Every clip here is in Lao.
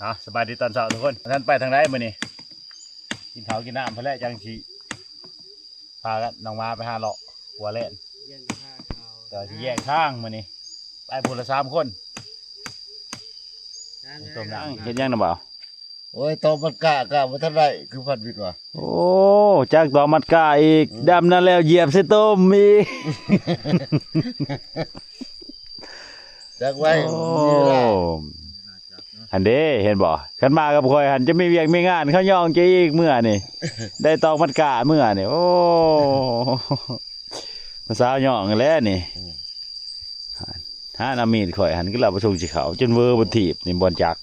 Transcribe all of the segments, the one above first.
ເອົາ ສະບາຍດີຕອນເຊົ້າທຸກຄົນ. ທ່ານໄປທາງໃດມື້ນີ້? ກິນເຂົ້າກິນນ້ຳພຸ້ນແຫຼະ ຈັ່ງຊິພາກັນນ້ອງໝາໄປຫາເລາະຂົວແລ່ນ ແຕ່ວ່າຊິແຍກທາງມື້ນີ້ ໄປຜູ້ລະສາມຄົນ. ຕົ້ມນ້ຳ ເຮັດຫຍັງນະບ່າວ? ໂອ້ຍ ຕອກມັດກ້າ ກ້າບໍ່ທັນໄດ້ ຄືພັນວິດວ່າ. ໂອ້ ຈັກຕອກມັດກ້າອີກ ອືມ ດຳນາແລ້ວຢຽບໃສ່ຕົ້ມອີກ ຈັກໄວ້ ໂອ້ ມີເວລາ. ຫັ້ນເດ້ ເຫັນບໍ່? ຄັນມາກັບຂ້ອຍຫັ້ນ ຈະມີວຽກມີງານ ເຂົາຍ້ອງເຈົ້າອີກເມື່ອນີ້ ໄດ້ຕອກມັດກ້າເມື່ອນີ້. ໂອ້ ມາສາວຍ້ອງແລ້ວນີ້ ອືມ ຫານເອົາມີດຂ້ອຍຫັ້ນ ຄືລາວປະສົງຊິເຂົ້າ ຈົນເວີບໍ່ຖີບນີ້ ບ່ອນຈັກ.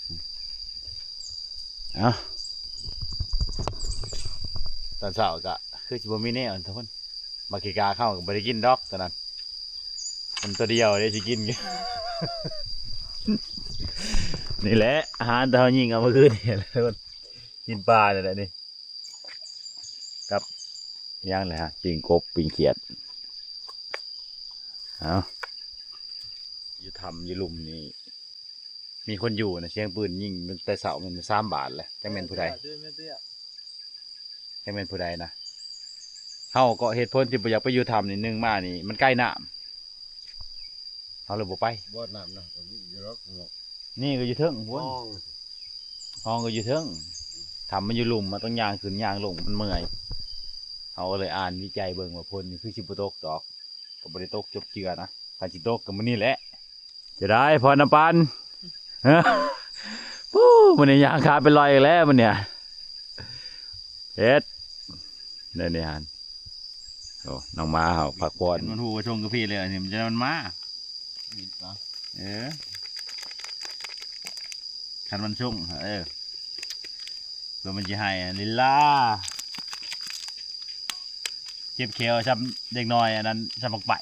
ເອົ້າ ຕອນເຊົ້າກະຄືຊິບໍ່ມີແນວ ທຸກຄົນ. ໝາກຂີ້ກາເຮົາກໍບໍ່ໄດ້ກິນດອກຕອນນັ້ນ ມັນຕົວດຽວເດ້ຊິກິນ. ນີ້ແຫຼະອາຫານທີ່ເຮົາຍິງເອົາມື້ຄືນນີ້ແຫຼະ ທຸກຄົນ ກິນປານີ້ແຫຼະນີ້ ກັບຫຍັງແຫຼະ ປີ້ງກົບ ປີ້ງຂຽດ. ເອົາ ຢູ່ຖ້ຳຢູ່ລຸ່ມນີ້ ມີຄົນຢູ່ນະ ສຽງປືນຍິງຕັ້ງແຕ່ເຊົ້າແມ່ນສາມບາດແລ້ວ ຈັກແມ່ນຜູ້ໃດ ຈັກແມ່ນຜູ້ໃດນະ. ເຮົາກໍເຫດຜົນທີ່ບໍ່ຢາກໄປຢູ່ຖ້ຳນີ້ ໜຶ່ງມານີ້ມັນໃກ້ນ້ຳ ເຮົາເລີຍບໍ່ໄປ. ບໍ່ ນ້ຳນະ ກໍມີຢູ່ດອກ ນີ້ກໍຢູ່ເທິງພຸ້ນ ຫ້ອງ ຫ້ອງກໍຢູ່ເທິງ ຖ້ຳມັນຢູ່ລຸ່ມ ມັນຕ້ອງຍ່າງຂຶ້ນຍ່າງລົງ ມັນເມື່ອຍ. ເຮົາກໍເລີຍອ່ານວິໄຈເບິ່ງວ່າຝົນນີ້ຄືຊິບໍ່ຕົກດອກ ກໍບໍ່ໄດ້ຕົກຈົບເຈື່ອນະ ຄັນຊິຕົກກໍມື້ນີ້ແຫຼະ. ຈະໄດ້ພໍນຳປັນ ເອີ ປູ້ ມື້ນີ້ຍ່າງຂາເປັນລອຍອີກແລ້ວມື້ນີ້ ເຮັດໄດ້ນີ້ຫັ້ນ. ໂອ້ ນ້ອງໝາເຮົາພັກຜ່ອນ ມັນຮູ້ວ່າຊົງກາເຟແລ້ວນີ້ ມັນຈະມັນມາ ເອີ ຄັນມັນຊົງ ເອີ ເພື່ອມັນຊິໃຫ້ລີລາ ເຈັບແຂ້ວຊ່ຳເດັກນ້ອຍອັນນັ້ນ ຊ່ຳບັກໄປ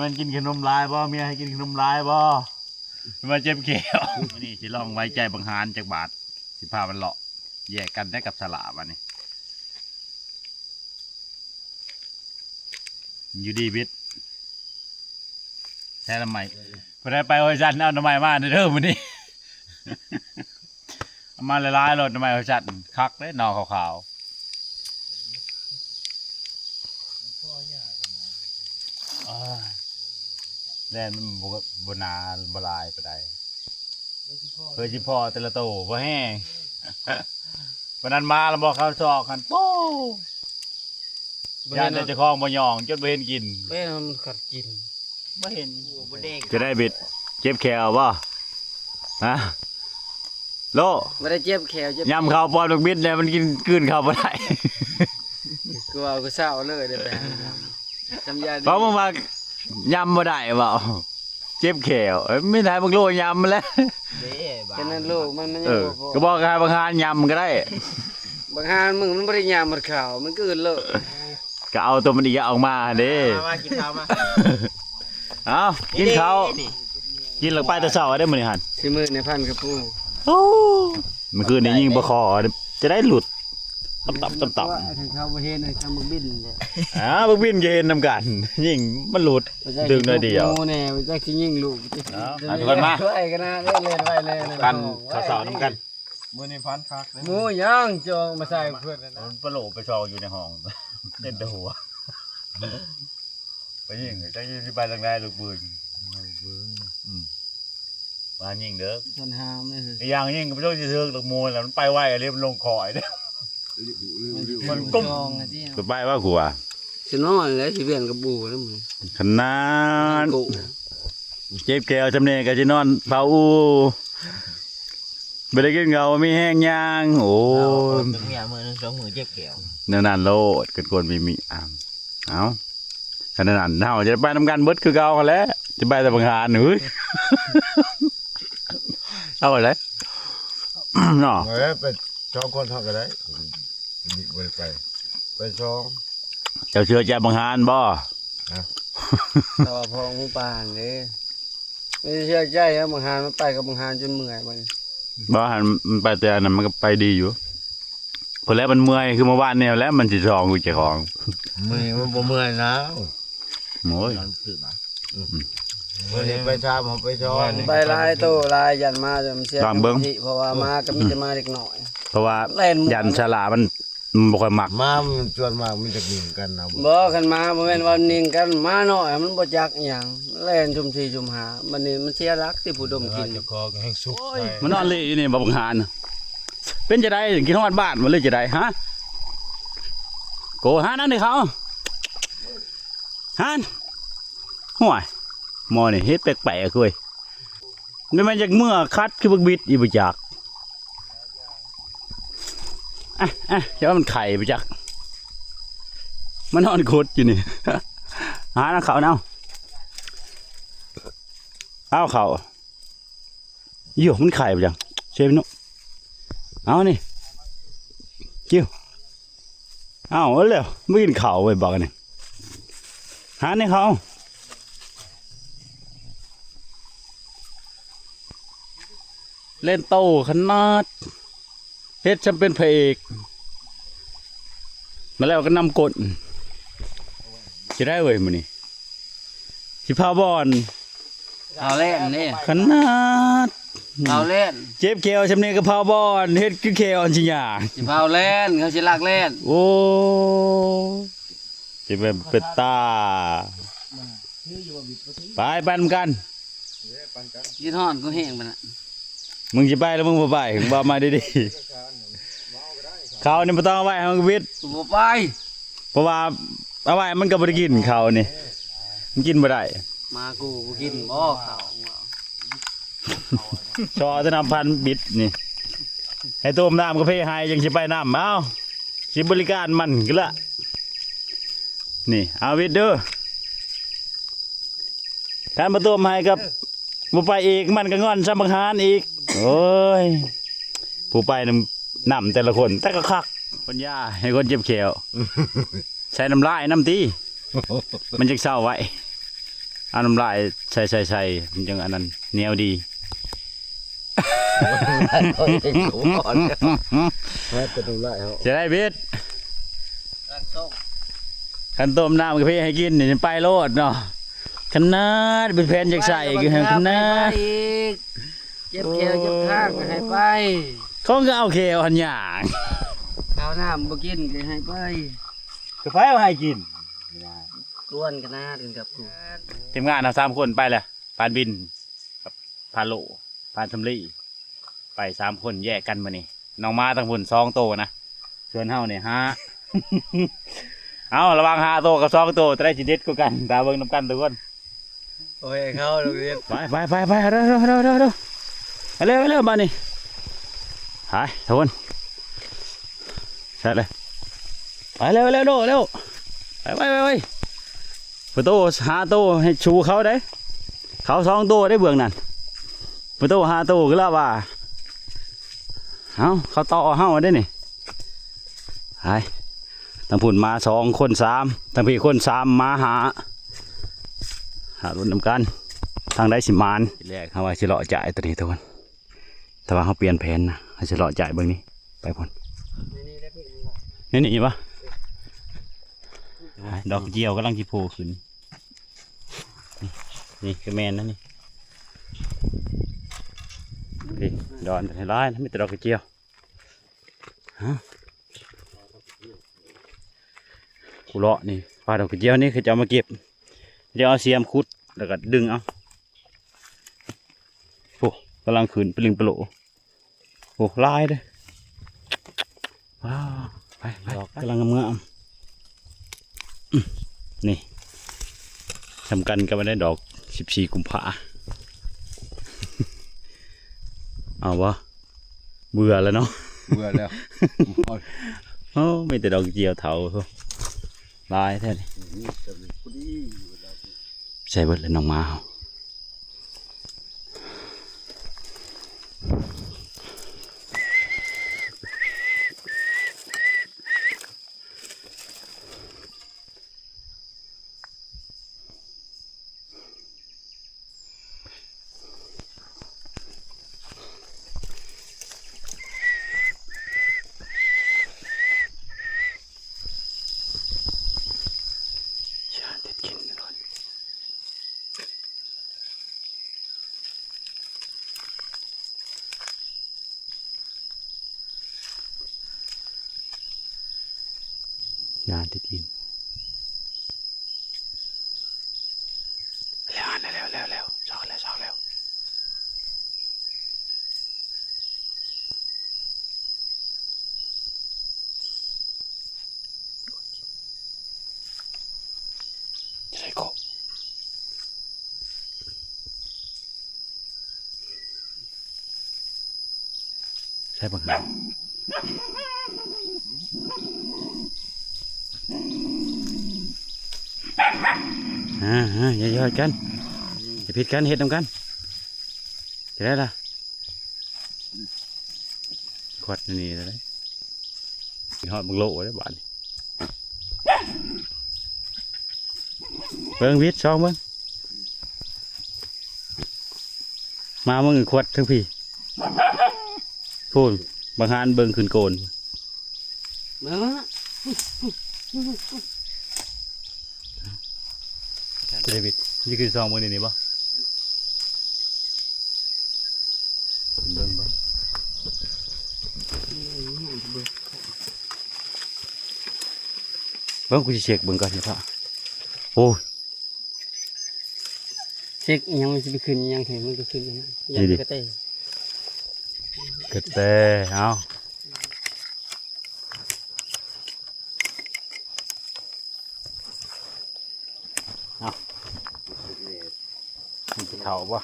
ມັນກິນຂະໜົມຫຼາຍບໍ່? ເມຍໃຫ້ກິນຂະໜົມຫຼາຍບໍ່? ມັນເຈັບແຂ້ວ. ມື້ນີ້ຊິລອງໄວ້ໃຈບັງຫານຈັກບາດ ຊິພາມັນເລາະ ແຍກກັນໄດ້ກັບສະຫຼາບາດນີ້ ຢູ່ດີບິດ ແທ້ໜໍ່ໄມ້ ຜູ້ໃດໄປຫ້ວຍຊັນ ເອົາໜໍ່ໄມ້ມາເດີມື້ນີ້ ເອົາມາຫຼາຍໆໂລດ ໜໍ່ໄມ້ຫ້ວຍຊັນ ຄັກເດ້ ໜໍ່ຂາວໆ. ໂອ້ຍ ແລ່ນມັນບໍ່ ບໍ່ໜາ ບໍ່ຫຼາຍປານໃດ ເພື່ອຊິພໍ້ແຕ່ລະໂຕ ພໍແຮງ ປານນັ້ນມາແລ້ວບໍ່ ເຂົ້າຊອກຫັ້ນ ໂປ້ ຢ້ານແຕ່ເຈົ້າຂອງບໍ່ຍອງ ຈົນບໍ່ເຫັນກິນ ບໍ່ເຫັນ ມັນຂັດກິນ ບໍ່ເຫັນ. ຈະໄດ້ບິດ ເຈັບແຂ້ວບໍ່? ຮະ ໂລ ບໍ່ໄດ້ເຈັບແຂ້ວ ເຈັບ ຍຳເຂົ້າປ້ອນບັກບິດແດ່ ມັນກິນ ກືນເຂົ້າບໍ່ໄດ້ ຄືວ່າຄືເຊົາເລີຍ ໄດ້ໄປຫາ ເວົ້າມຶງວ່າຍຳບໍ່ໄດ້ເວົ້າ ເຈັບແຂ້ວ ເອີ ມີແຕ່ໃຫ້ບັກໂລຍຳແຫຼະ ເດ້ ແຄ່ນັ້ນໂລ ມັນ ມັນຍັງ ເອີ ບໍ່ພໍ ກໍບອກໃຫ້ບັກຫານຍຳກໍໄດ້ ບັກຫານມຶງມັນບໍ່ໄດ້ຍຳໝົດເຂົ້າ ມັນກໍອື່ນໂລດ ກໍເອົາຕົວມັນອີກອອກມາຫັ້ນເດ້ ມາ ມາກິນເຂົ້າມາ ເອົ້າ ກິນເຂົ້າ ນີ້ ກິນແລ້ວໄປແຕ່ເຊົ້າເດ້ມື້ນີ້ຫັ້ນ ຊິມື້ໃນພັນກະປູ ໂອ້ ມື້ຄືນນີ້ຍິງປາຄໍ ຈະໄດ້ຫຼຸດ ຕ່ຳໆ ເຂົາບໍ່ເຫັນ ຊ່ຳບັກບິນເດ້ ອ່າ ບັກບິນກໍເຫັນນຳກັນ ຍິງມັນຫຼຸດ ດຶງໜ້ອຍດຽວ ໝູແນ່ ຈັກຊິຍິງລູກ ເອົາ ທຸກຄົນມາ ໄວກັນນະ ເອີ ເລ່ນໄວແນ່ ປັນເຂົ້າເຊົ້ານຳກັນ ມື້ນີ້ພັນຄັກເດ້ ໝູຫຍັງຈອງມາໃສ່ເພິ່ນນັ້ນນະ ມັນປະໂຫຼໄປຊອກຢູ່ໃນຫ້ອງ ເຕັມແຕ່ຫົວ ໄປຍິງ ຈັກຊິໄປທາງໃດລູກປືນ ອືມ ວ່າຍິງເດີ ສັນຫາມເລີຍ ອີກຢ່າງຍິງກໍບໍ່ຕ້ອງຊິຖືກດອກ ໝູແລ້ວມັນໄປໄວອີ່ຫຼີ ມັນລົງຄອຍເດ້ ມັນກຸ້ມ ສະບາຍວ່າກູວ່າ ຊິນອນແລ້ວ ຊິວຽນກັບປູແລ້ວ ຂະໜາດ ໂອ້ ເຈັບແຂ້ວຊ່ຳນີ້ກໍຊິນອນເຝົ້າອູ່ ບໍ່ໄດ້ກິນເຂົ້າ ບໍ່ມີແຮງຍ່າງ ໂອ້ຍ ເປັນເມຍມື້ໜຶ່ງສອງມື້ເຈັບແຂ້ວ ແນວນັ້ນໂລດ ເກີດຄົນມີມີ ອ້າວ ເອົ້າ ຄັນນັ້ນເຮົາຈະໄປນຳກັນເບິດຄືເກົ່າຫັ້ນແຫຼະ ຈະໄປແຕ່ບັງຫານ ເຮີ້ຍ ເອົາຫັ້ນແຫຼະ ເນາະ ເອີ ໄປສອງຄົນເຮົາກໍໄດ້ ບໍ່ໄດ້ໄປ ໄປສອງ ເຈົ້າເຊື່ອໃຈບັງຫານບໍ່? ຮະ ແຕ່ວ່າພໍງປານເດ້ ບໍ່ເຊື່ອໃຈ ບັງຫານມັນໄປກັບບັງຫານຈົນເມື່ອຍບັດນີ້ ບໍ່ ຫັ້ນມັນໄປແຕ່ອັນນັ້ນມັນກໍໄປດີຢູ່ ພຸ້ນແຫຼະ ມັນເມື່ອຍ ຄືເມື່ອວານນີ້ແຫຼະ ມັນຊິຊອງຢູ່ເຈົ້າຂອງ ມື້ນີ້ມັນບໍ່ເມື່ອຍນະ ໂອ້ຍ ນອນຕື່ນນະ ມື້ນີ້ໄປສາມ ເຮົາໄປສອງ ໄປຫຼາຍໂຕຫຼາຍ ຢ້ານໝາມັນເສຍ ລອງເບິ່ງ ສະມາທິ ເພາະວ່າໝາກໍມີແຕ່ໝາເດັກນ້ອຍ ເພາະວ່າ ແລ່ນ ຢ້ານສາລາມັນ ມັນບໍ່ຄ່ອຍມັກ ໝາມັນສ່ວນມາກມັນຈະໜິ່ງກັນນະ ບໍ່ ຄັນໝາບໍ່ແມ່ນວ່າໜິ່ງກັນ ໝານ້ອຍມັນບໍ່ຈັກອີ່ຫຍັງ ແລ່ນຊຸ່ມສີ່ຊຸ່ມຫ້າ ບັດນີ້ມັນເສຍຫຼັກຕິ ຜູ້ດົມກິນ ເຈົ້າຂອງແຮ່ງສຸກ ມັນນອນເລະຢູ່ນີ້ ບັກຫານ ເປັນຈັ່ງໃດ ກິນຮອດບ້ານບໍ່ ຫຼືຈັ່ງໃດ ຮະ ໂກ ຫານັ້ນເດ້ເຂົາ ຫັ້ນ ຫ້ວຍ ໝໍນີ້ເຮັດແປກໆເວີຍ ແມ່ນມັນຢາກເມືອຄັດຄືບັກບິດອີ່ບໍ່ຈັກ ອະ ອະ ຈະວ່າມັນໄຂ້ບໍ່ຈັກ ມານອນຂົດຢູ່ນີ້ ຫານຳເຂົານຳ ເອົາເຂົ້າ ໂຢ ມັນໄຂ້ບໍ່ຈັກ ເຊບເນາະ ເອົານີ້ ກິ້ວ ເອົາແລ້ວ ບໍ່ກິນເຂົ້າເວີຍບັກອັນນີ້ ຫາໃຫ້ເຂົາ ເລ່ນໂຕຂະໜາດ ເຮັດຊ່ຳເປັນພະເອກ ມາແລ້ວກໍນຳກົ້ນ ຊິໄດ້ເວີຍມື້ນີ້ ຊິພາວບອນ ພາວແລ່ນເດ້ ຂະໜາດ ພາວແລ່ນ ເຈັບແຂ້ວຊ່ຳນີ້ກໍພາວບອນ ເຮັດຄືແຂ້ວອັນຊິຍາ ຊິພາວແລ່ນ ເຂົາຊິລາກແລ່ນ ໂອ້ ຊິແມ່ນເປັນຕາ ໄປ ໄປນຳກັນ ຄິດຮອດກູແຮງປານນັ້ນ ມຶງຊິໄປແລ້ວ ມຶງບໍ່ໄປ ບອກມາດີໆ ເຂົານີ້ບໍ່ຕ້ອງເອົາໄວ້ໃຫ້ມັນວິດ ກູບໍ່ໄປ ເພາະວ່າເອົາໄວ້ມັນກໍບໍ່ໄດ້ກິນເຂົານີ້ ມັນກິນບໍ່ໄດ້ ໝາກູບໍ່ກິນບໍ່ເຂົາ ຊໍແຕ່ນ້ຳພັນບິດນີ້ ໃຫ້ຕົ້ມນ້ຳກາເຟໃຫ້ ຈັ່ງຊິໄປນຳ ເອົາ ຊິບໍລິການມັນກະລະ ນີ້ ເອົາວິດເດີ ຄັນບໍ່ຕົ້ມໃຫ້ກໍບໍ່ໄປອີກ ມັນກໍງອນຊ່ຳບັກຫານອີກ ໂອ້ຍ ຜູ້ໄປນຳ ນຳແຕ່ລະຄົນ ແຕ່ກໍຄັກ ປັນຍາໃຫ້ຄົນເຈັບແຂ້ວ ໃສ່ນ້ຳລາຍນຳຕິ ມັນຈັ່ງເຊົາໄວ ເອົານ້ຳລາຍໃສ່ໆໆ ມັນຈັ່ງອັນນັ້ນ ໜຽວດີ ເອົາເອງກໍພໍແລ້ວ ມາແຕ່ນ້ຳລາຍເຮົາ ຈະໄດ້ເບັດ ຄັນຕົ້ມນ້ຳກາເຟໃຫ້ກິນນີ້ໄປໂລດເນາະ ຂະໜາດເປັນແຜ່ນຢາກໃສ່ກໍໃຫ້ຂະໜາດ ເຈັບແຂ້ວເຈັບຄາງກໍໃຫ້ໄປ ເຂົາກໍເອົາແຂ້ວຫັ້ນຫຍັງ ເຂົ້ານ້ຳບໍ່ກິນກໍໃຫ້ໄປ ກໍໃຜເອົາໃຫ້ກິນ ກວນຂະໜາດກັນກັບກູ ທີມງານເຮົາສາມຄົນໄປແລ້ວ ປານບິນ ກັບພາໂລ ພານສຳລີ ໄປສາມຄົນແຍກກັນມື້ນີ້ ນ້ອງໝາທັງພຸ້ນສອງໂຕນະ ສ່ວນເຮົານີ້ຫ້າ ເອົາ ລະຫວ່າງຫ້າໂຕກັບສອງໂຕ ໂຕໃດຊິເດັດກວ່າກັນ ຖ້າເບິ່ງນຳກັນທຸກຄົນ ໂອ້ຍ ເຂົາເດັດ ໄປ ໄປ ໄປ ໄປ ເອົາເດີ ເອົາເດີ ເອົາເດີ ເອົາເດີ ໄປເລີຍ ໄປເລີຍ ບາດນີ້ ໄປ ທຸກຄົນ ໃສ່ເລີຍ ໄປເລັວ ເລັວ ເລັວ ໄປ ໄປ ໄປ ໄປ ປະໂຕຫ້າໂຕໃຫ້ຊູເຂົາໄດ໋ ເຂົາສອງໂຕໄດ໋ເບື້ອງນັ້ນ ປະໂຕຫ້າໂຕຄືລາວວ່າ ເອົ້າ ເຂົາຕໍ່ເຮົາໄດ໋ນີ້ ໄປ ທາງພຸ້ນມາສອງຄົນສາມ ທາງພີ້ຄົນສາມ ມາຫ້າ ຫາລຸ້ນນຳກັນ ທາງໃດຊິໝານ ທີແລກເຮົາວ່າຊິເລາະຈ່າຍໂຕນີ້ທຸກຄົນ ແຕ່ວ່າເຮົາປ່ຽນແຜນນະ ເຮົາຊິເລາະຈ່າຍເບິ່ງນີ້ ໄປພຸ້ນ ໃນນີ້ບໍ່ ດອກກະຈຽວກຳລັງຊິໂຜ່ຂຶ້ນ ນີ້ ນີ້ຄືແມ່ນນະນີ້ ນີ້ ດອນຫຼາຍນະ ມີແຕ່ດອກກະຈຽວ ຮະ ກູເລາະນີ້ ປ່າດອກກະຈຽວນີ້ ເຂົາເຈົ້າມາເກັບ ເຂົາເຈົ້າເອົາສຽມຂຸດ ແລ້ວກໍດຶງເອົາ ໂອ້ ກຳລັງຂຶ້ນປະລິງປະໂຫຼ ໂອ້ ຫຼາຍເດ້ ວ້າວ ໄປ ໄປ ດອກກຳລັງງາມໆ ອືມ ນີ້ ສ່ຳກັນກັບອັນໃດ ດອກສິບສີ່ກຸມພາ ເອົາບໍ່? ເບື່ອແລ້ວເນາະ ເບື່ອແລ້ວ ໂອ້ ມີແຕ່ດອກຈຽວເຖົ້າ ຫຼາຍແທ້ນີ້ ອືມ ນີ້ກໍພໍດີ ໃສ່ເບິດແລ້ວນ້ອງໝາເຮົາ ຢ່າເດັດກິນໂລດ. ຍານຕິດດິນ. ແລ້ວ ແລ້ວ ແລ້ວ ແລ້ວ ຊອກແລ້ວ ຊອກແລ້ວ. ໃສ່ເກາະ ໃສ່ບັກຫາ ອ່າ ອ່າ ຢ່າຢອດກັນ ຢ່າຜິດກັນ ເຮັດນຳກັນ ຈະໄດ້ລະ. ຄວັດນີ້ລະເດ້ ຮອດບັກໂລເດ້ບາດນີ້. ເບິ່ງວິດຊອງເບິ່ງ ມາເບິ່ງຄວັດທັງພີ້ ພຸ້ນ ບັກຫານເບິ່ງຂຶ້ນໂກນ. ມາ ເດວິດ ຊິຂຶ້ນຊອງເບິ່ງນີ້ບໍ່? ເບິ່ງ ເບິ່ງ ເບິ່ງ ກູຊິເຊັກເບິ່ງກ່ອນເນາະ. ໂອ້ຍ ເຊັກອີ່ຫຍັງ ມັນຊິໄປຂຶ້ນອີ່ຫຍັງ ໃຫ້ມັນໄປຂຶ້ນນັ້ນນະ ຢ້ານກະແຕ ກະແຕ ເອົາ ເອົາ ມັນຊິເຂົ້າບໍ່?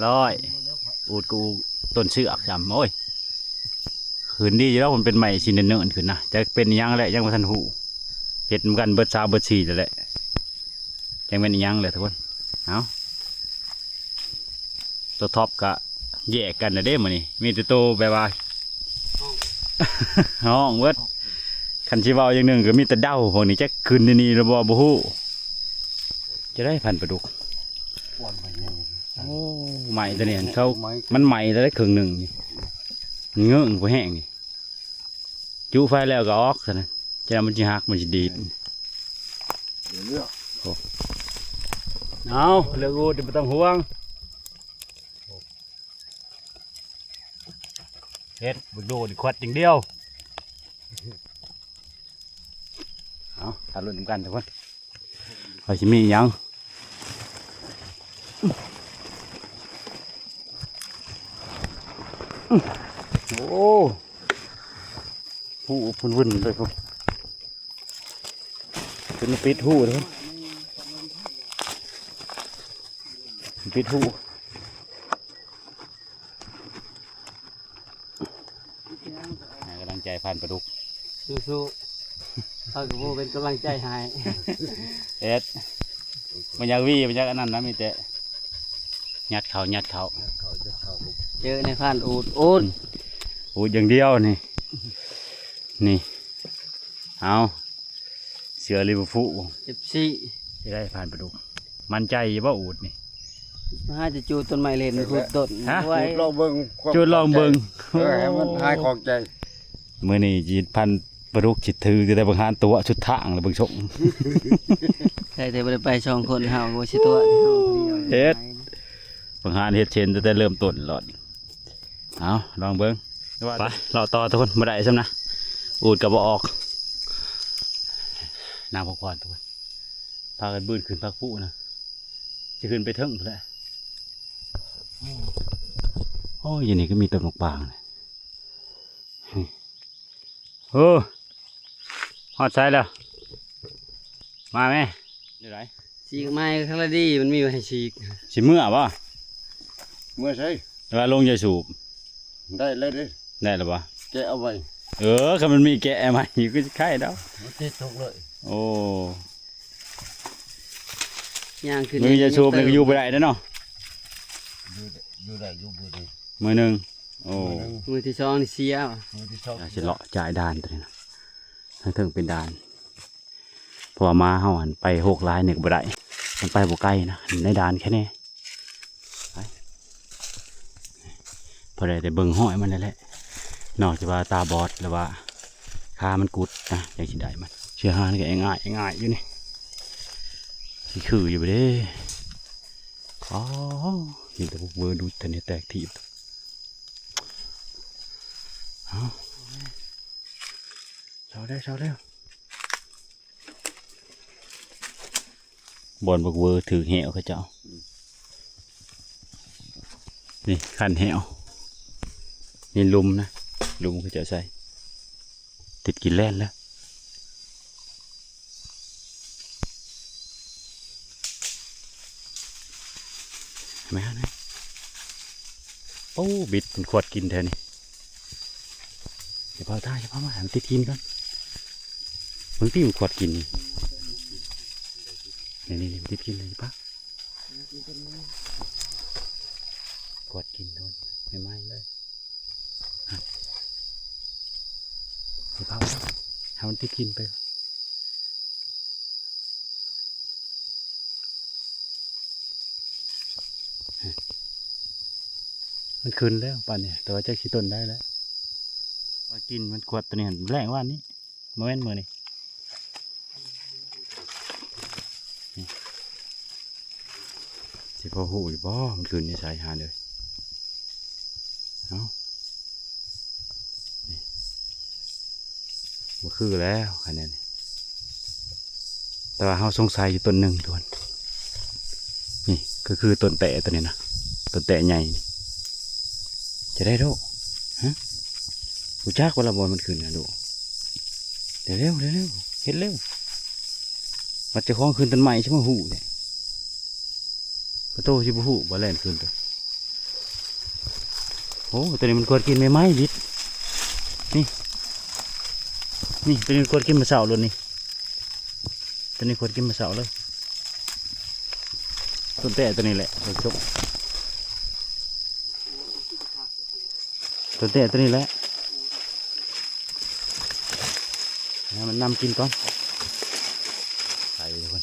ຮ້ອຍ ອູດກໍອູດຕົ້ນເຊືອກຊ້ຳ. ໂອ້ຍ ຂຶ້ນດີຢູ່ແລ້ວ ມັນເປັນໄມ້ຊິເນີນໆຂຶ້ນນະ ຈັກເປັນອີ່ຫຍັງແຫຼະ ຍັງບໍ່ທັນຮູ້ ເຮັດນຳກັນເບິດສາມເບິດສີ່ແລ້ວແຫຼະ ຈັກແມ່ນອີ່ຫຍັງແຫຼະທຸກຄົນ. ເອົາ ໂຕທັອບກະແຍກກັນແລ້ວເດ້ມື້ນີ້ ມີແຕ່ໂຕແບບວ່າ ຮ້ອງ ຮ້ອງເບິດ ຄັນຊິເວົ້າຢ່າງໜຶ່ງກໍມີແຕ່ເດົາ ພວກນີ້ຈັກຂຶ້ນທີ່ນີ້ຫຼືບໍ່ ບໍ່ຮູ້. ຈະໄດ້ພັນປາດຸກ ໂອ້ ໄມ້ຕົວນີ້ເຂົາ ມັນໄໝ້ແລ້ວເຄິ່ງໜຶ່ງນີ້ ມັນເງີ້ງບໍ່ແຮງນີ້ ຈຸໄຟແລ້ວກໍອອກຊັ້ນນະ ຈະມັນຊິຫັກ ມັນຊິດີດ. ໂອ້ ເອົາ ເລື່ອງອູດບໍ່ຕ້ອງຫ່ວງ ເຮັດບັກໂດນີ້ຄວັດຢ່າງດຽວ. ເອົາ ຖ້າລຸ້ນນຳກັນທຸກຄົນ ວ່າຊິມີຫຍັງ. ໂອ້ ຫູເພິ່ນວຶ່ນເລີຍພຸ້ນ ເພິ່ນປິດຫູເດ້ ປິດຫູ. ໃຫ້ກຳລັງໃຈພັນປາດຸກ ສູ້ໆ ເຮົາກໍບໍ່ເປັນກຳລັງໃຈໃຫ້ ເຮັດ ບໍ່ຢາກຫວີ ບໍ່ຢາກອັນນັ້ນນະ ມີແຕ່ຍັດເຂົ້າ ຍັດເຂົ້າ ເຈີນາຍພານອູດ ອູດ ອູດຢ່າງດຽວນີ້ ນີ້ ເອົາ ເສືອລິເວີພູ ເອັບຊີ ຈະໄດ້ພັນປາດຸກ ໝັ້ນໃຈຢູ່ບໍ່ອູດນີ້? ຫາຈະຈູດຕົ້ນໄມ້ເຫຼັ້ນ ຫູດຕົ້ນ ຮະ? ຈູດລອງເບິ່ງ ຈູດລອງເບິ່ງ ເອີ ໃຫ້ມັນຫາຍຂອງໃຈ. ມື້ນີ້ຊິພັນປາດຸກ ຊິຖືແຕ່ບັກຫານຕົວະສຸດທາງແລ້ວເບິ່ງຊົງ ໃຊ່ແຕ່ບໍ່ໄດ້ໄປສອງຄົນ ເຮົາກໍຊິຕົວະ ເຮັດ ບັກຫານເຮັດເຊັ່ນຕັ້ງແຕ່ເລີ່ມຕົ້ນໂລດ. ເອົາ ລອງເບິ່ງ ໄປ ເລາະຕໍ່ທຸກຄົນ ບໍ່ໄດ້ຊ້ຳນະ ອູດກໍບໍ່ອອກ ນາງພັກຜ່ອນທຸກຄົນ ພາກັນບືນຂຶ້ນພັກຜູ້ນະ ຊິຂຶ້ນໄປເທິງພຸ້ນແຫຼະ. ໂອ້ຍ ຢູ່ນີ້ກໍມີຕົ້ນໝາກປາງ ເອີ ຮອດໃສແລ້ວ? ມາແມ່ ແນວໃດ? ສີກໄມ້ຄັກລະດີ ມັນມີໄວ້ໃຫ້ສີກ. ຊິເມືອບໍ່? ເມືອໃສ? ແຕ່ວ່າລົງຢາສູບ ໄດ້ແລ້ວເດ້. ໄດ້ແລ້ວບໍ່? ແກະເອົາໄວ້. ເອີ ຄັນມັນມີແກະໃໝ່ຢູ່ ຄືຊິໄຄດອກ. ມັນຕິດຕົກເລີຍ. ໂອ້ ຍ່າງຂຶ້ນ ມື້ຢາສູບນີ້ກໍຢູ່ບໍ່ໄດ້ເດ້ເນາະ. ຢູ່ໄດ້ ຢູ່ໄດ້ຢູ່ມື້ນີ້ ມື້ໜຶ່ງ. ໂອ້ ມື້ທີສອງນີ້ເສຍ ມື້ທີສອງ ຊິເລາະຈາຍດ່ານຕົວນີ້ນະ ທາງເທິງເປັນດ່ານ ເພາະວ່າໝາເຮົາຫັ້ນໄປໂຮກຫຼາຍນີ້ກໍບໍ່ໄດ້ ມັນໄປບໍ່ໄກນະ ໃນດ່ານແຄ່ນີ້ ໄປ ພໍໄດ້ແຕ່ເບິ່ງຮອຍມັນນັ້ນແຫຼະ ນອກຈາກວ່າຕາບອດ ຫຼືວ່າຂາມັນກຸດນະ ຈັ່ງຊິໄດ້ມັນ ເຊື້ອຮານີ້ກໍງ່າຍໆຢູ່ນີ້. ຊິຄືຢູ່ບໍ່ເດ້. ອໍ ມີແຕ່ພວກເວີດຸດແທ້ນີ້ແຕກຖີບ. ເອົາ ເຊົາແລ້ວ ເຊົາແລ້ວ. ບ່ອນບັກເວີຖືກແຮ້ວເຂົາເຈົ້າ. ນີ້ຄັນແຮ້ວ ນີ້ຫຼຸມນະ ຫຼຸມເຂົາເຈົ້າໃສ່ ຕິດກິນແລ່ນແລ້ວ. ແມ່ນ ໂອ້ ບິດມັນຂວດກິນແທ້ນີ້. ຢ່າເຜົາທ່າ ຢ່າເຜົາມາ ໃຫ້ມັນຕິດຫີນກ່ອນ. ເບິ່ງຕິ ມັນຂວດກິນນີ້ ນີ້ໆໆ ມັນຕິດຫີນນີ້ປະ. ກວດກິນໂດນໃໝ່ໆເລີຍ. ຮະ ຊິເຜົາ ໃຫ້ມັນຕິດກິນໄປ. ຮະ ມັນຂຶ້ນແລ້ວປານນີ້ ແຕ່ວ່າຈັກຊິຕົ້ນໃດແລ້ວ. ວ່າກິນມັນກວດໂຕນີ້ ແລງວານນີ້. ບໍ່ແມ່ນມື້ນີ້ ນີ້ ຊິພໍຮູ້ຢູ່ບໍ່ ມັນຂຶ້ນຢູ່ໃສຫາເດີ. ເອົ້າ ນີ້ ບໍ່ຄືແລ້ວ ຄະແນນນີ້. ແຕ່ວ່າເຮົາສົງໄສຢູ່ຕົ້ນໜຶ່ງ ທຸກຄົນ. ນີ້ ຄື ຄືຕົ້ນແຕະໂຕນີ້ນະ ຕົ້ນແຕະໃຫຍ່ນີ້. ຈະໄດ້ໂດ ຮະ ຮູ້ຈັກວ່າລະບ່ອນມັນຂຶ້ນນະໂດ. ເຮັດເລັວ ເຮັດເລັວ ເຮັດເລັວ. ມັນເຈົ້າຂອງຂຶ້ນຕົ້ນໄມ້ຊິມາຮູ້ແທ້. ປະໂຕຊິບໍ່ຮູ້ບໍ່ແລ່ນຂຶ້ນໂຕ. ໂອ້ ໂຕນີ້ມັນກວດກິນໃໝ່ໆ ບິດ. ນີ້ ນີ້ ໂຕນີ້ມັນກວດກິນມື້ເຊົ້າໂລດນີ້. ໂຕນີ້ກວດກິນມື້ເຊົ້າເລີຍ. ຕົ້ນແຕະໂຕນີ້ແຫຼະ ເບິ່ງຊົມ. ຕົ້ນແຕະໂຕນີ້ແຫຼະ ໃຫ້ມັນນຳກິນກ່ອນ. ໃສ່ເດີເພິ່ນ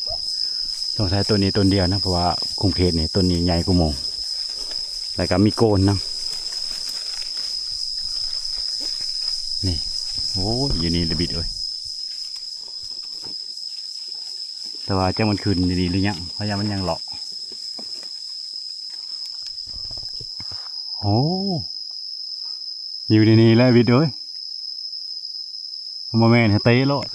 ສົງໄສຕົ້ນນີ້ຕົ້ນດຽວນະ ເພາະວ່າຄຸມເຂດນີ້ຕົ້ນນີ້ໃຫຍ່ກວ່າໝູ່ ແລ້ວກໍມີໂກນນຳ. ນີ້ ໂອ້ຍ ຢູ່ນີ້ລະບິດເອີຍ. ແຕ່ວ່າຈັກມັນຂຶ້ນດີໆ ຫຼືຍັງ ພະຍາມັນຍັງເລາະ. ໂອ້ ຢູ່ໃນນີ້ແຫຼະບິດເອີຍ. ບໍ່ແມ່ນໃຫ້ເຕະໂລດ.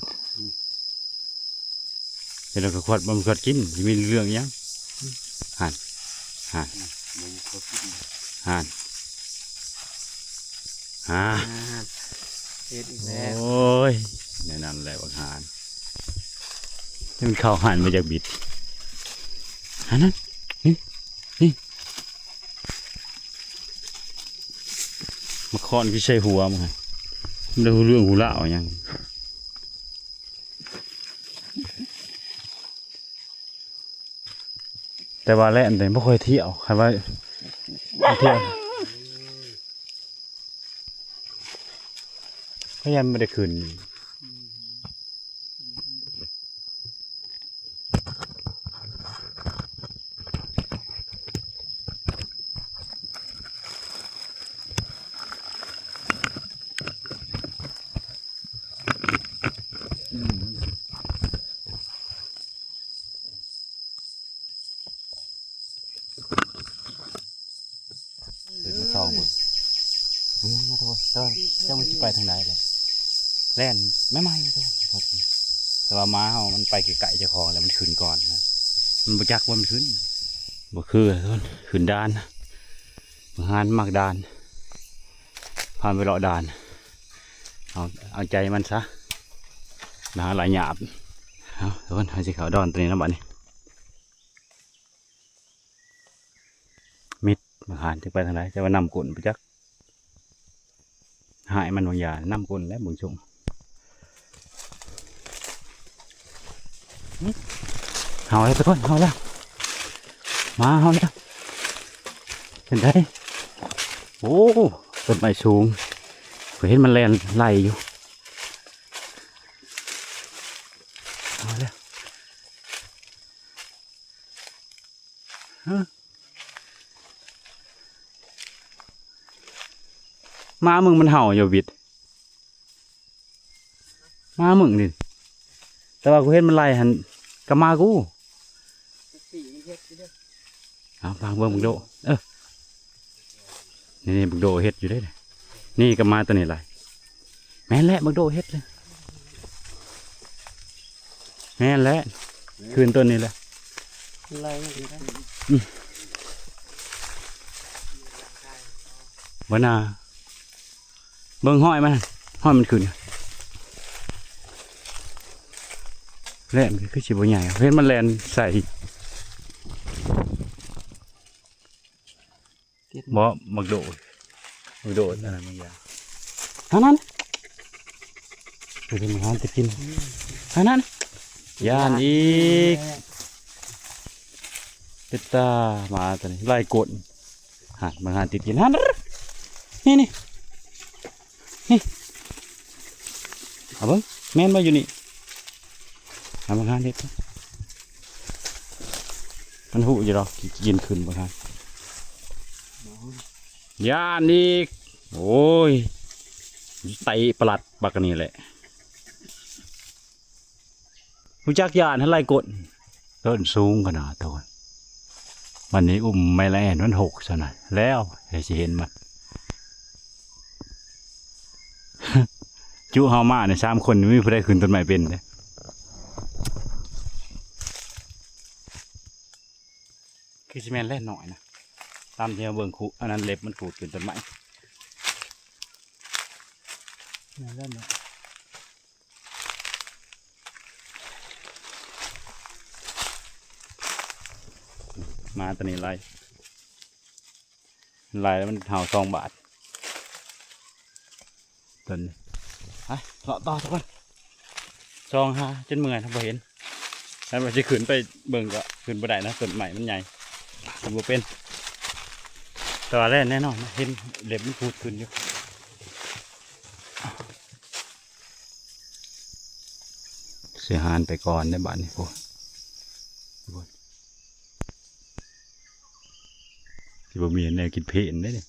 ເຮັດແລ້ວກໍຂວດ ບໍ່ຂວດກິນ ຊິມີເລື່ອງອີ່ຫຍັງ. ຫັ້ນ ຫັ້ນ ຫັ້ນ ອ່າ ເຮັດອີກແລ້ວ. ໂອ້ຍ ແນວນັ້ນແຫຼະບັກຫ່ານ. ມັນເຂົ້າຫັ້ນມາຈາກບິດ ຫັ້ນນັ້ນ ນີ້ ນີ້ ມາຄ້ອນຄືໃສ່ຫົວມັນ ມັນໄດ້ຮູ້ເລື່ອງຮູ້ລາວຫຍັງ. ແຕ່ວ່າແລ່ນແຕ່ບໍ່ຄ່ອຍທ່ຽວ ຄັນວ່າທ່ຽວ ພະຍາມັນບໍ່ໄດ້ຂຶ້ນ. ເດີນມາສ່ອງເບິ່ງ. ອືມ ທຸກຄົນ ເຈົ້າ ເຈົ້າມັນຊິໄປທາງໃດແຫຼະ ແລ່ນໃໝ່ໆ ທຸກຄົນ. ແຕ່ວ່າໝາເຮົາມັນໄປໃກ້ໆເຈົ້າຂອງແລ້ວ ມັນຂຶ້ນກ່ອນນະ ມັນບໍ່ຈັກວ່າມັນຂຶ້ນ. ບໍ່ຄື ທຸກຄົນ ຂຶ້ນດ່ານ ບັກຫ່ານມັກດ່ານ ພາມັນໄປເລາະດ່ານ. ເອົາ ເອົາໃຈມັນຊະ ລະຫາລະຫຍາບ. ເອົາ ທຸກຄົນ ເຮົາຊິເຂົ້າດອນໂຕນີ້ນະບັດນີ້. ມິດ ບັກຫ່ານ ຈັກໄປທາງໃດ ແຕ່ວ່ານຳກົ້ນໄປຈັກ. ຫາຍມັນບາງຢ່າງ ນຳກົ້ນແລ້ວເບິ່ງຊົງ. ເຮົາແລ້ວ ທຸກຄົນ ເຮົາແລ້ວ ມາເຮົາແລ້ວ. ເປັນໃດ? ໂອ້ ຕົ້ນໄມ້ສູງ ຂ້ອຍເຫັນມັນແລ່ນໄລ່ຢູ່. ເຮົາແລ້ວ. ຮະ ໝາມຶງມັນເຫົ່າຢູ່ບິດ ໝາມຶງນີ້ ແຕ່ວ່າກູເຫັນມັນໄລ່ຫັ້ນ ກໍໝາກູ. ເອົາ ຟັງເບິ່ງບັກໂດ ເອີ ນີ້ໆ ບັກໂດເຮັດຢູ່ເດ້ ນີ້ກໍມາຕົວນີ້ຫຼາຍ ແມ່ນແຫຼະ ບັກໂດເຮັດເລີຍ ແມ່ນແຫຼະ ຄືນຕົ້ນນີ້ແຫຼະ ໄລ່ມັນຂຶ້ນໄດ້ ອືມ ບໍ່ໜ້າ ເບິ່ງຫ້ອຍມັນ ຫ້ອຍມັນຂຶ້ນ ແລ່ນຄືຊິບໍ່ໃຫຍ່ ເຫັນມັນແລ່ນໃສ່ ບໍ່ ບັກໂດດ ບັກໂດດອັນນັ້ນມັນຢາກ ຫັ້ນນັ້ນ ໄປເບິ່ງຫາຕິດກິນ ຫັ້ນນັ້ນ ຢ້ານອີກ ເປັດຕາ ໝາຕົວນີ້ ໄລ່ກົນ ຫັ້ນ ເບິ່ງຫາຕິດກິນ ຫັ້ນ ນີ້ ນີ້ ນີ້ ເອົາເບິ່ງ ແມ່ນບໍ່ຢູ່ນີ້ ຫາບັກຫານເຮັດ ມັນຮູ້ຢູ່ດອກ ກິນຂຶ້ນບັກຫານ ຢ້ານອີກ ໂອ້ຍ ເຕະປະຫຼັດບັກອັນນີ້ແຫຼະ ຮູ້ຈັກຢ້ານຫັ້ນໄລ່ກົນ ຕົ້ນສູງຂະໜາດໂຕ ບັດນີ້ອຸ້ມໄມ້ລະແອນມັນຫົກຊັ້ນນະ ແລ້ວໃຜຊິເຫັນມັນ ຈຸເຮົາມານີ້ສາມຄົນ ບໍ່ມີຜູ້ໃດຂຶ້ນຕົ້ນໄມ້ເປັນເດ້ ຄືຊິແມ່ນແລ່ນໜ້ອຍນະ ຕາມທີ່ເຮົາເບິ່ງຂູດ ອັນນັ້ນເລັບມັນຂູດຂຶ້ນຕົ້ນໄມ້ ແມ່ນແລ່ນໜ້ອຍ ມາຕົວນີ້ໄລ່ ໄລ່ແລ້ວມັນເຫົ່າສອງບາດ ຕົວນີ້ ໄປເລາະຕໍ່ທຸກຄົນ ສ່ອງຫາຈົນເມື່ອຍ ບໍ່ເຫັນ ຄັນວ່າຊິຂຶ້ນໄປເບິ່ງກໍຂຶ້ນບໍ່ໄດ້ນະ ຕົ້ນໄມ້ມັນໃຫຍ່ ຂຶ້ນບໍ່ເປັນ ແຕ່ວ່າແລ່ນແນ່ນອນນະ ເຫັນເລັບມັນຂູດຂຶ້ນຢູ່. ເສຍຫານໄປກ່ອນໃນບາດນີ້ພຸ້ນ ຊິບໍ່ມີແນວກິນເພນເດ້ນີ້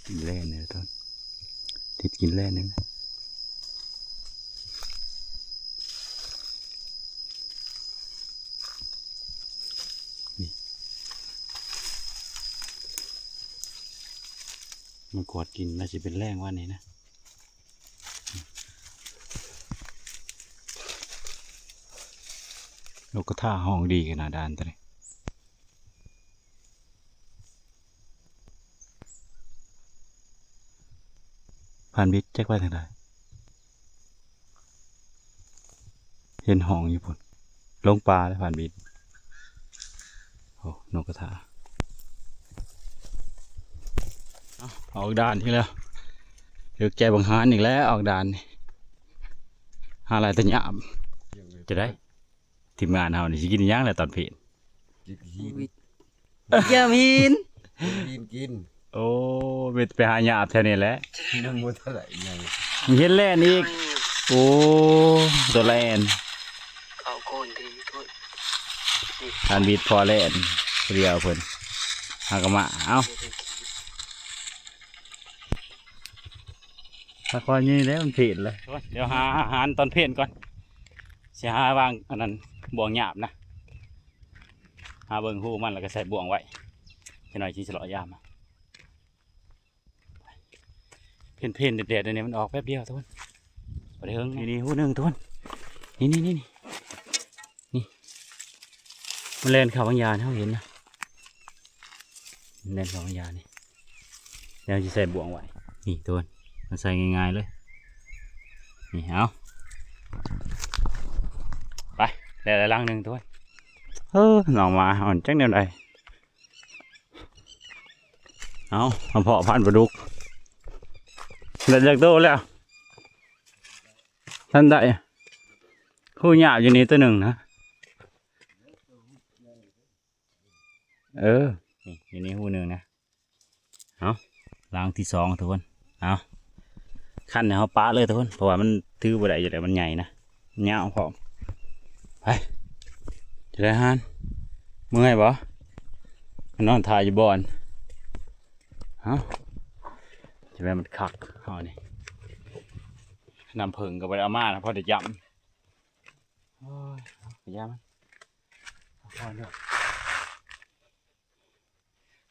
ກິນແລ່ແນ່ທ່ານ ຕິດກິນແລ່ໜຶ່ງ ນີ້ ມັນກວດກິນ ໜ້າຊິເປັນແລ່ວານນີ້ນະ ນົກກະທາຮ້ອງດີຂະໜາດດານຕົວນີ້. ພານບິດຈັກໄປທາງໃດ ເຫັນຮ້ອງຢູ່ພຸ້ນ ລົງປ່າແລ້ວພານບິດ ໂອ້ ນົກກະທາ ເອົາ ອອກດ່ານອີກແລ້ວ ຖືກໃຈບັງຫານອີກແລ້ວ ອອກດ່ານນີ້ ຫາຫຼາຍແຕ່ຫຍ້າ ຈະໄດ້ ທີມງານເຮົານີ້ຊິກິນຫຍັງແຫຼະຕອນເພນ ກິນຫີນ ຢາມຫີນ ກິນຫີນກິນ ໂອ້ ໄປ ໄປຫາຫຍ້າແຖວນີ້ແຫຼະ ຍັງບໍ່ທັນໄດ້ຫຍັງ ເຫັນແລ່ນອີກ ໂອ້ ຕົວແລ່ນ ເຂົາໂກນດີໂພດ ທ່ານບິດພໍແລ່ນ ດຽວເພິ່ນ ຫາກະມາ ເອົ້າ ຄ່ອຍໆນີ້ແຫຼະ ມັນເພນເລີຍ ດຽວຫາອາຫານຕອນເພນກ່ອນ ຊິຫາວາງອັນນັ້ນ ບ່ວງຫຍ້ານະ ຫາເບິ່ງຮູມັນ ແລ້ວກໍໃສ່ບ່ວງໄວ້ ຈັກໜ້ອຍຊິເລາະຢາມ ເພນໆ ແດດໆ ອັນນີ້ມັນອອກແປັບດຽວທຸກຄົນ ບໍ່ໄດ້ເຫິງ ນີ້ຮູໜຶ່ງທຸກຄົນ ນີ້ໆໆ ນີ້ ມັນແລ່ນເຂົ້າບາງຢ່າງ ເຮົາເຫັນນະ ແລ່ນເຂົ້າບາງຢ່າງນີ້ ແລ້ວຊິໃສ່ບ່ວງໄວ້ ນີ້ທຸກຄົນ ມັນໃສ່ງ່າຍໆເລີຍ ນີ້ ເອົາ ໄປ ແລ້ວລັງໜຶ່ງທຸກຄົນ ເອີ ນ້ອງໝາ ເອົາ ຈັກແນວໃດ ເອົາ ມາເພາະພັນປາດຸກ ໄດ້ຈັກໂຕແລ້ວ ທັນໄດ້ ຮູຫຍ້າຢູ່ນີ້ໂຕໜຶ່ງນະ ເອີ ນີ້ ຢູ່ນີ້ຮູໜຶ່ງນະ ເອົາ ລັງທີສອງທຸກຄົນ ເອົາ ຄັນໃຫ້ເຮົາປະເລີຍທຸກຄົນ ເພາະວ່າມັນຖືບໍ່ໄດ້ຢູ່ແລ້ວ ມັນໃຫຍ່ນະ ມັນຍາວພ້ອມ ໄປ ຈະໄດ້ຫານ ເມື່ອຍບໍ່ ມານອນຖ້າຢູ່ບ່ອນ ເອົາ ແມ່ນມັນຄັກເຮົານີ້ ນ້ຳເຜິ້ງກໍບໍ່ໄດ້ເອົາມານະ ພໍໄດ້ຈ້ຳ. ໂອ້ຍ ເອົາໄປຢາມັນ ເອົາກ່ອນເດີ.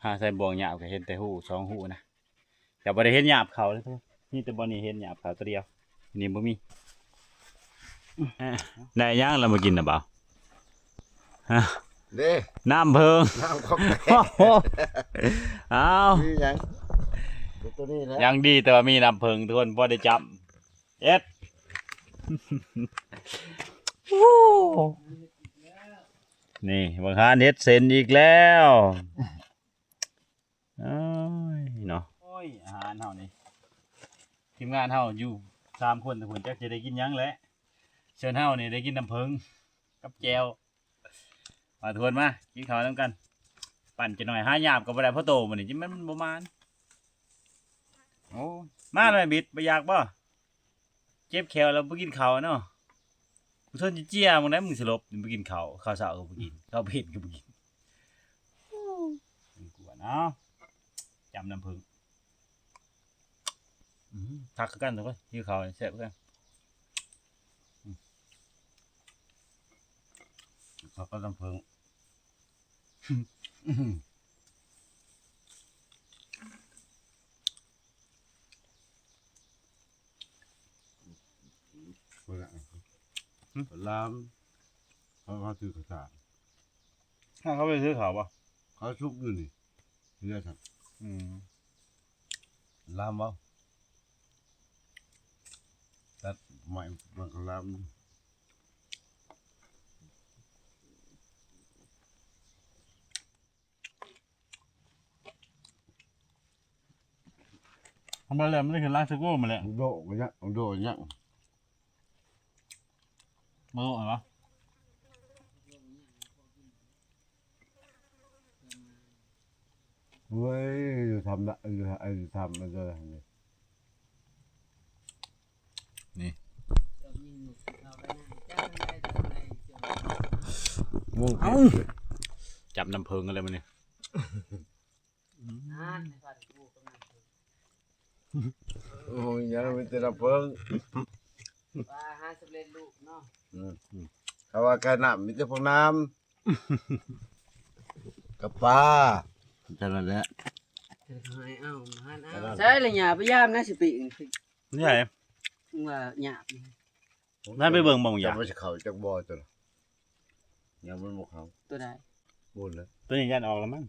ຫາໃສ່ບ່ອງຫຍ້າກໍເຫັນແຕ່ຮູສອງຮູນະ ແຕ່ບໍ່ໄດ້ເຫັນຫຍ້າເຂົາເລີຍ ມີແຕ່ບ່ອນນີ້ເຫັນຫຍ້າເຂົາຕົວດຽວ ນີ້ບໍ່ມີ. ໄດ້ຫຍັງລະມາກິນນະບ່າວ? ຮະ ເດ້ ນ້ຳເຜິ້ງ ນ້ຳຂອງແທ້. ເອົາ ມີຫຍັງ ຕົວນີ້ແຫຼະ ຍັງດີແຕ່ວ່າມີນ້ຳເຜິ້ງ ທຸກຄົນ ພໍໄດ້ຈ້ຳ. ເຮັດ ໂອ້ ນີ້ບັກຫານເຮັດເສັ້ນອີກແລ້ວ. ໂອ້ຍເນາະ ໂອ້ຍ ອາຫານເຮົານີ້ ທີມງານເຮົາຢູ່ສາມຄົນ ທຸກຄົນ ຈັກຈະໄດ້ກິນຫຍັງແຫຼະ. ສ່ວນເຮົານີ້ໄດ້ກິນນ້ຳເຜິ້ງກັບແຈ່ວ. ມາ ທຸກຄົນ ມາກິນເຂົ້ານຳກັນ. ປັ່ນຈັກໜ້ອຍ ຫາຫຍາບກໍບໍ່ໄດ້ ພໍໂຕມື້ນີ້ ມັນ ມັນບໍ່ມານ. ໂອ້ ມາແລ້ວບິດ ບໍ່ຢາກບໍ່? ເຈັບແຂ້ວແລ້ວບໍ່ກິນເຂົ້າເນາະ. ກູຊົນຈະເຈຍມຶງໄດ໋ ມຶງສະຫຼົບ ບໍ່ກິນເຂົ້າ ເຂົ້າເຊົ້າກໍບໍ່ກິນ ເຂົ້າເພນກໍບໍ່ກິນ. ໂອ້ ມັນກວນ. ເອົາ ຈ້ຳນ້ຳເຜິ້ງ. ອືມ ຄັກຄືກັນ ທຸກຄົນ ຫິວເຂົ້າແຊບຄືກັນ. ອືມ ເຂົ້າກັບນ້ຳເຜິ້ງ. ເພິ່ນລາມ ເຂົາ ເຂົາຊື້ເຂົ້າສານ. ເຂົາໄປຊື້ເຂົ້າບໍ່? ເຂົາສຸກຢູ່ນີ້ ເຮືອຊັ້ນ. ອືມ ລາມເວົ້າ ຕັດໄມ້ມັນກໍລາມ. ທຳມາແລ້ວມັນໄດ້ຂຶ້ນລາຍສະໂກມາແລ້ວ ໂດະຍັກ ໂດະຍັກ ບໍ່ຮູ້ຫວາ. ເວີຍ ຢູ່ທຳລະ ຢູ່ ຢູ່ທຳລະເດີ ນີ້ ໂອ້ ເອົ້າ ຈັບນ້ຳເຜິ້ງກັນເລີຍມື້ນີ້. ໂອ້ຍ ຍັງມີແຕ່ນ້ຳເຜິ້ງ ວ່າຫາສຳເລັດຮູບເນາະ. ອືມ ເຂົາວ່າກາຍນ້ຳມີແຕ່ພວກນ້ຳ ກັບປາ ເທົ່ານັ້ນແຫຼະ. ໃສ່ລະຫຍ້າພະຍາມນະ ຊິປີກນີ້ ນີ້ໃດ ວ່າຫຍ້າ ນັ້ນໄປເບິ່ງບໍ່ຢາ ຈັກວ່າຊິເຂົ້າຈັກບໍ່ຕົວລະ ຍັງມັນບໍ່ເຂົ້າ ຕົວໃດ ພຸ້ນລະ ຕົວນີ້ຢ້ານອອກລະມັ້ງ.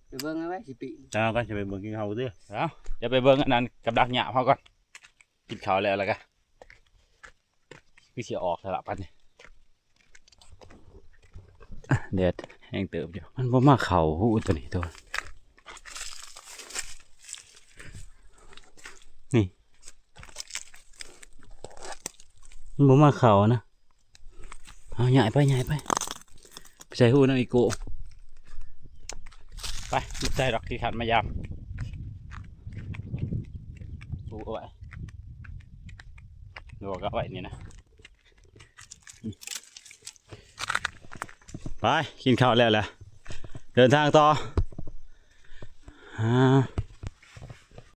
ໄປເບິ່ງເອົາໄວ້ຊິປີກ ເອົາ ກໍຊິໄປເບິ່ງກິນເຂົ້າເດີ. ເອົາ ຈະໄປເບິ່ງອັນນັ້ນກັບດັກຫຍ້າເຮົາກ່ອນ ກິນເຂົ້າແລ້ວລະກະ ຄືຊິອອກແລ້ວລະປານນີ້. ແດດແຮງເຕີບຢູ່ ມັນບໍ່ມາເຂົ້າຮູຕົວນີ້ຕົວະ ນີ້ ມັນບໍ່ມາເຂົ້ານະ. ເອົາ ຍ້າຍໄປ ຍ້າຍໄປ ໄປໃສ່ຮູນຳອີໂກ ໄປ ບໍ່ໃສ່ດອກ ຂີ້ຄ້ານມາຢາມ. ປູກເອົາໄວ້ ລວກເອົາໄວ້ນີ້ນະ. ໄປ ກິນເຂົ້າແລ້ວລະ ເດີນທາງຕໍ່. ອ່າ